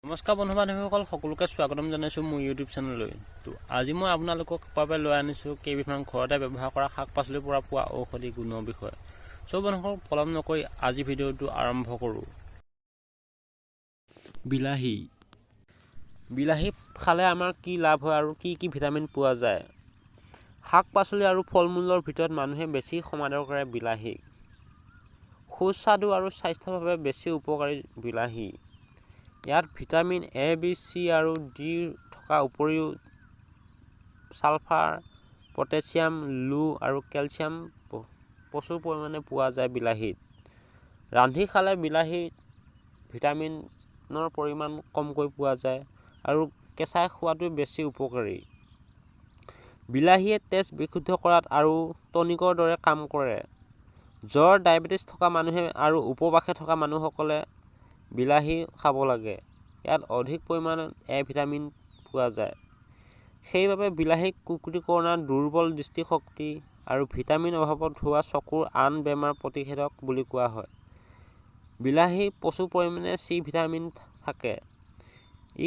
নমস্কাৰ বন্ধু বান্ধৱীসকল, সকলোকে স্বাগতম জনাইছোঁ মোৰ ইউটিউব চেনেললৈ। তো আজি মই আপোনালোকক বাবে লৈ আনিছোঁ কেইবিধমান ঘৰতে ব্যৱহাৰ কৰা শাক পাচলিৰ পৰা পোৱা ঔষধি গুণৰ বিষয়ে। চ' বন্ধুসকল, পলম নকৰি আজি ভিডিঅ'টো আৰম্ভ কৰোঁ। বিলাহী। বিলাহী খালে আমাৰ কি লাভ হয় আৰু কি কি ভিটামিন পোৱা যায়? শাক পাচলি আৰু ফল মূলৰ ভিতৰত মানুহে বেছি সমাদৰ কৰে বিলাহীক। সুস্বাদু আৰু স্বাস্থ্যৰ বাবে বেছি উপকাৰী বিলাহী। ইয়াত ভিটামিন এ, বি, চি আৰু ডি থকা উপৰিও ছালফাৰ, পটেছিয়াম, লো আৰু কেলছিয়াম প্ৰচুৰ পৰিমাণে পোৱা যায় বিলাহীত। ৰান্ধি খালে বিলাহীত ভিটামিনৰ পৰিমাণ কমকৈ পোৱা যায় আৰু কেঁচাই খোৱাটো বেছি উপকাৰী। বিলাহীয়ে তেজ বিশুদ্ধ কৰাত আৰু টনিকৰ দৰে কাম কৰে। জ্বৰ, ডায়েবেটিছ থকা মানুহে আৰু উপবাসে থকা মানুহসকলে বিলাহী খাব লাগে। ইয়াত অধিক পৰিমাণত এ ভিটামিন পোৱা যায়। সেইবাবে বিলাহীক কুকুৰীকণা, দুৰ্বল দৃষ্টিশক্তি আৰু ভিটামিন অভাৱত হোৱা চকুৰ আন বেমাৰ প্ৰতিষেধক বুলি কোৱা হয়। বিলাহী প্ৰচুৰ পৰিমাণে চি ভিটামিন থাকে।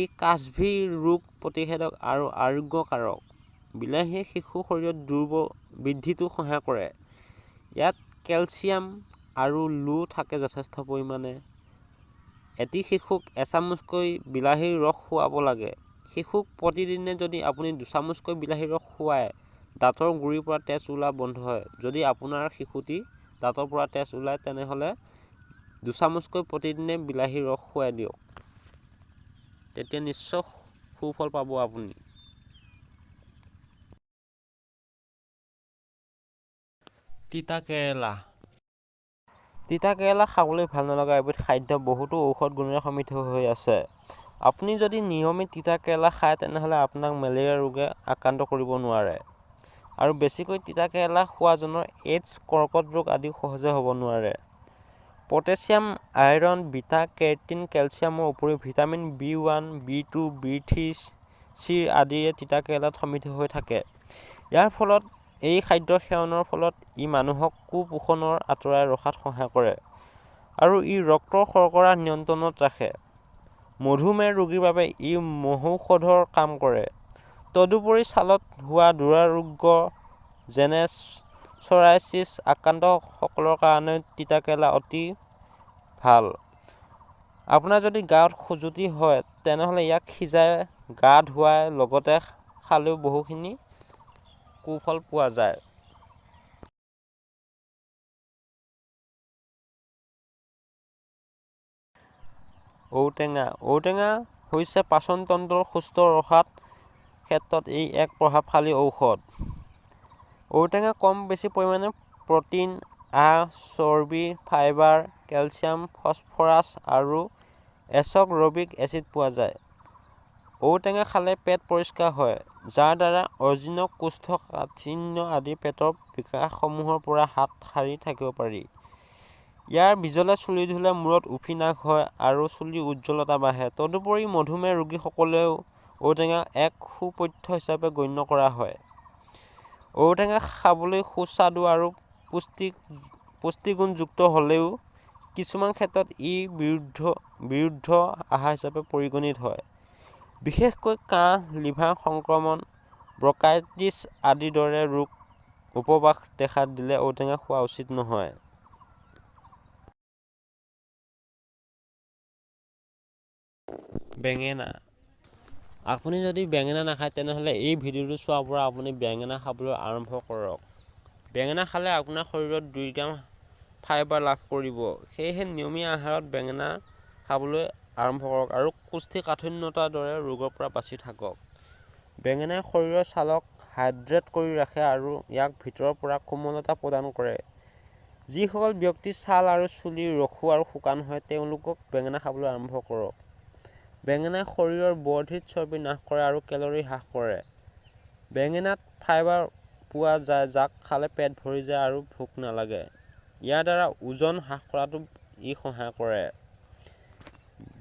ই কাছভি ৰোগ প্ৰতিষেধক আৰু আৰোগ্যকাৰক। বিলাহীয়ে শিশুৰ শৰীৰত দুৰ্বল বৃদ্ধিটো সহায় কৰে। ইয়াত কেলছিয়াম আৰু লো থাকে যথেষ্ট পৰিমাণে। এটি শিশুক এচামুচকৈ বিলাহীৰ ৰস খুৱাব লাগে। শিশুক প্ৰতিদিনে যদি আপুনি দুচামুচকৈ বিলাহীৰ ৰস খুৱায়, দাঁতৰ গুৰিৰ পৰা তেজ ওলোৱা বন্ধ হয়। যদি আপোনাৰ শিশুটি দাঁতৰ পৰা তেজ ওলায়, তেনেহ'লে দুচামুচকৈ প্ৰতিদিনে বিলাহীৰ ৰস খুৱাই দিয়ক, তেতিয়া নিশ্চয় সুফল পাব আপুনি। তিতা কেৰেলা। তিতা কেৰেলা খাবলৈ ভাল নলগা এবিধ খাদ্য বহুতো ঔষধ গুণেৰে সমৃদ্ধ হৈ আছে। আপুনি যদি নিয়মিত তিতা কেৰেলা খায়, তেনেহ'লে আপোনাক মেলেৰিয়া ৰোগে আক্ৰান্ত কৰিব নোৱাৰে আৰু বেছিকৈ তিতা কেৰেলা খোৱাজনৰ এইডছ, কৰ্কট ৰোগ আদি সহজে হ'ব নোৱাৰে। পটেছিয়াম, আইৰণ, বিটা কেৰটিন, কেলছিয়ামৰ উপৰিও vitamin B1, B2, B3, চিৰ আদিৰে তিতা কেৰেলাত সমৃদ্ধ হৈ থাকে। ইয়াৰ ফলত এই খাদ্য সেৱনৰ ফলত ই মানুহক কুপোষণৰ আঁতৰাই ৰখাত সহায় কৰে আৰু ই ৰক্তৰ শৰ্কৰা নিয়ন্ত্ৰণত ৰাখে। মধুমেহ ৰোগীৰ বাবে ই মহৌষধৰ কাম কৰে। তদুপৰি ছালত হোৱা দুৰাৰোগ্য যেনে চৰাইচিছ আক্ৰান্তসকলৰ কাৰণেও তিতা কেৰেলা অতি ভাল। আপোনাৰ যদি গাত খজুৱতি হয়, তেনেহ'লে ইয়াক সিজাই গা ধুৱাই লগতে খালেও বহুখিনি সুফল পোৱা যায়। ঔটেঙা। ঔটেঙা হৈছে পাচনতন্ত্ৰ সুস্থ ৰখাত ক্ষেত্ৰত ই এক প্ৰভাৱশালী ঔষধ। ঔটেঙা কম বেছি পৰিমাণে প্ৰটিন, আঁহ, চৰ্বি, ফাইবাৰ, কেলছিয়াম, ফছফৰাছ আৰু এছকৰবিক এচিড পোৱা যায়। ঔটেঙা খালে পেট পৰিষ্কাৰ হয়, যাৰ দ্বাৰা অজীৰ্ণ, কোষ্ঠকাঠিন্য আদি পেটৰ বিকাৰসমূহৰ পৰা হাত সাৰি থাকিব পাৰি। ইয়াৰ বীজলে চুলি ধুলে মূৰত উফি নাশ হয় আৰু চুলিৰ উজ্জ্বলতা বাঢ়ে। তদুপৰি মধুমেহ ৰোগীসকলেও ঔটেঙা এক সুপথ্য হিচাপে গণ্য কৰা হয়। ঔটেঙা খাবলৈ সুস্বাদু আৰু পুষ্টিগুণযুক্ত হ'লেও কিছুমান ক্ষেত্ৰত ই বিৰুদ্ধ আহাৰ হিচাপে পৰিগণিত হয়। বিশেষকৈ কাহ, লিভাৰ সংক্ৰমণ, ব্ৰংকাইটিছ আদিৰ দৰে ৰোগ উপবাস দেখা দিলে ঔটেঙা খোৱা উচিত নহয়। বেঙেনা। আপুনি যদি বেঙেনা নাখায়, তেনেহ'লে এই ভিডিঅ'টো চোৱাৰ পৰা আপুনি বেঙেনা খাবলৈ আৰম্ভ কৰক। বেঙেনা খালে আপোনাৰ শৰীৰত 2 গ্ৰাম ফাইবাৰ লাভ কৰিব। সেয়েহে নিয়মীয়া আহাৰত বেঙেনা খাবলৈ আৰম্ভ কৰক আৰু কোষ্ঠকাঠিন্যতাৰ দৰে ৰোগৰ পৰা বাচি থাকক। বেঙেনাই শৰীৰৰ ছালক হাইড্ৰেট কৰি ৰাখে আৰু ইয়াক ভিতৰৰ পৰা কোমলতা প্ৰদান কৰে। যিসকল ব্যক্তিৰ ছাল আৰু চুলি ৰসু আৰু শুকান হয়, তেওঁলোকক বেঙেনা খাবলৈ আৰম্ভ কৰক। বেঙেনাই শৰীৰৰ বৰ্ধিত চৰ্বি নাশ কৰে আৰু কেলৰি হ্ৰাস কৰে। বেঙেনাত ফাইবাৰ পোৱা যায়, যাক খালে পেট ভৰি যায় আৰু ভোক নালাগে। ইয়াৰ দ্বাৰা ওজন হ্ৰাস কৰাতো ই সহায় কৰে।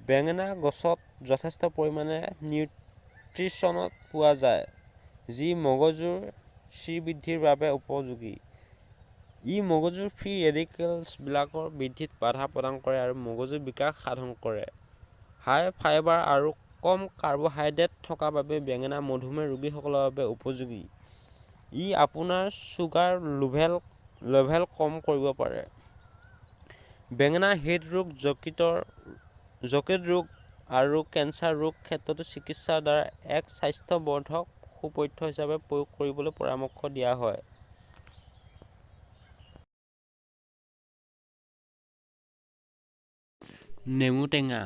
বেঙেনা গছত যথেষ্ট পৰিমাণে নিউট্ৰিচনত পোৱা যায়, যি মগজুৰ শ্ৰীবৃদ্ধিৰ বাবে উপযোগী। ই মগজুৰ ফ্ৰী ৰেডিকেলছবিলাকৰ বৃদ্ধিত বাধা প্ৰদান কৰে আৰু মগজুৰ বিকাশ সাধন কৰে। হাই ফাইবাৰ আৰু কম কাৰ্বহাইড্ৰেট থকা বাবে বেঙেনা মধুমেহ ৰোগীসকলৰ বাবে উপযোগী। ই আপোনাৰ চুগাৰ লেভেল কম কৰিব পাৰে। বেঙেনা হৃদৰোগ, যকৃত ৰোগ আৰু কেঞ্চাৰ ৰোগ ক্ষেত্ৰতো চিকিৎসাৰ দ্বাৰা এক স্বাস্থ্যবৰ্ধক সুপথ্য হিচাপে প্ৰয়োগ কৰিবলৈ পৰামৰ্শ দিয়া হয়। নেমু টেঙা।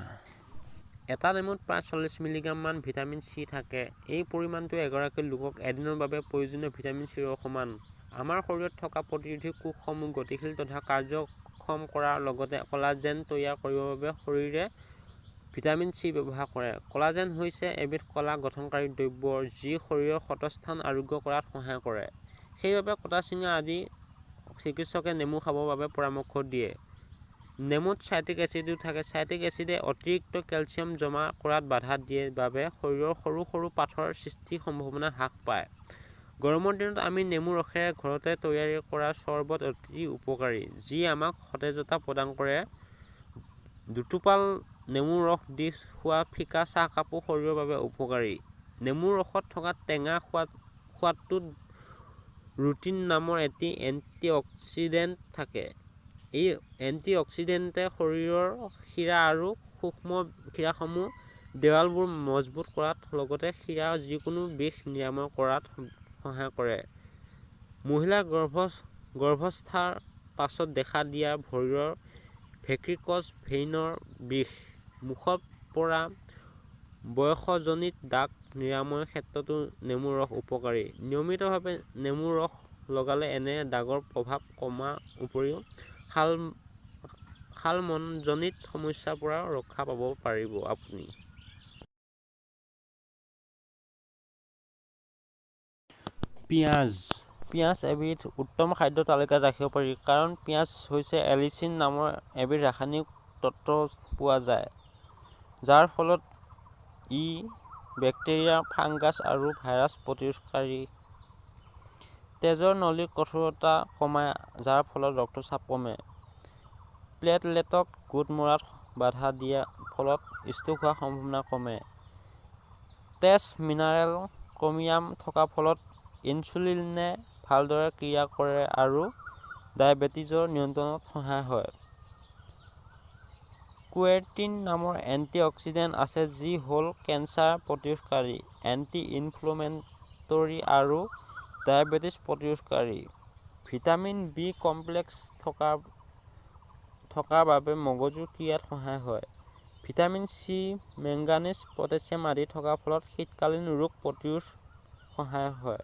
এটা নেমুত প্ৰায় 40 মিলিগ্ৰামমান ভিটামিন চি থাকে। এই পৰিমাণটোৱে এগৰাকী লোকক এদিনৰ বাবে প্ৰয়োজনীয় ভিটামিন চিৰ সমান। আমাৰ শৰীৰত থকা প্ৰতিৰোধী কোষসমূহ গতিশীল তথা কাৰ্যক্ষম কৰাৰ লগতে কলাজেন তৈয়াৰ কৰিবৰ বাবে শৰীৰে ভিটামিন চি ব্যৱহাৰ কৰে। কলাজেন হৈছে এবিধ কলা গঠনকাৰী দ্ৰব্য, যি শৰীৰৰ ক্ষতস্থান আৰোগ্য কৰাত সহায় কৰে। সেইবাবে কটা-ছিঙা আদি চিকিৎসকে নেমু খাবৰ বাবে পৰামৰ্শ দিয়ে। নেমুত চাইট্ৰিক এচিডো থাকে। চাইট্ৰিক এচিডে অতিৰিক্ত কেলছিয়াম জমা কৰাত বাধা দিয়ে বাবে শৰীৰৰ সৰু সৰু পাথৰ সৃষ্টিৰ সম্ভাৱনা হ্ৰাস পায়। গৰমৰ দিনত আমি নেমু ৰসেৰে ঘৰতে তৈয়াৰী কৰা চৰ্বত অতি উপকাৰী, যি আমাক সতেজতা প্ৰদান কৰে। দুটোপাল নেমু ৰস দি খোৱা ফিকা চাহকাপো শৰীৰৰ বাবে উপকাৰী। নেমুৰ ৰসত থকা টেঙা সোৱাদটোত ৰুটিন নামৰ এটি এণ্টিঅক্সিডেণ্ট থাকে। এই এণ্টিঅক্সিডেণ্টে শৰীৰৰ শিৰা আৰু সূক্ষ্ম শিৰাসমূহ দেৱালবোৰ মজবুত কৰাত লগতে শিৰাৰ যিকোনো বিষ নিৰাময় কৰাত সহায় কৰে। মহিলাৰ গৰ্ভাৱস্থাৰ পাছত দেখা দিয়া ভৰিৰ ভেৰিকছ ভেইনৰ বিষ, মুখত পৰা বয়সজনিত দাগ নিৰাময়ৰ ক্ষেত্ৰতো নেমুৰ ৰস উপকাৰী। নিয়মিতভাৱে নেমুৰ ৰস লগালে এনে দাগৰ প্ৰভাৱ কমাৰ উপৰিও শালমনজনিত সমস্যাৰ পৰাও ৰক্ষা পাব পাৰিব আপুনি। পিঁয়াজ। পিঁয়াজ এবিধ উত্তম খাদ্য তালিকাত ৰাখিব পাৰি। কাৰণ পিঁয়াজ হৈছে এলিচিন নামৰ এবিধ ৰাসায়নিক তত্ত্ব পোৱা যায়, যাৰ ফলত ই বেক্টেৰিয়া, ফাংগাছ আৰু ভাইৰাছ প্ৰতিৰোধকাৰী। তেজৰ নলীৰ কঠোৰতা কমায়, যাৰ ফলত ৰক্তচাপ কমে। প্লেটলেটক গোট মৰাত বাধা দিয়াৰ ফলত ষ্ট্ৰোক হোৱাৰ সম্ভাৱনা কমে। ট্ৰেছ মিনাৰেল ক্ৰমিয়াম থকাৰ ফলত ইনচুলিনে ভালদৰে ক্ৰিয়া কৰে আৰু ডায়েবেটিছৰ নিয়ন্ত্ৰণত সহায় হয়। কুৱেৰটিন নামৰ এণ্টিঅক্সিডেণ্ট আছে, যি হ'ল কেঞ্চাৰ প্ৰতিৰোধকাৰী, এণ্টি ইনফ্লেমেটৰী আৰু ডায়েবেটিছ প্ৰতিৰোধকাৰী। ভিটামিন বি কমপ্লেক্স থকাৰ বাবে মগজুৰ ক্ৰিয়াত সহায় হয়। ভিটামিন চি, মেংগানিজ, পটেছিয়াম আদি থকাৰ ফলত শীতকালীন ৰোগ প্ৰতিৰোধ সহায় হয়।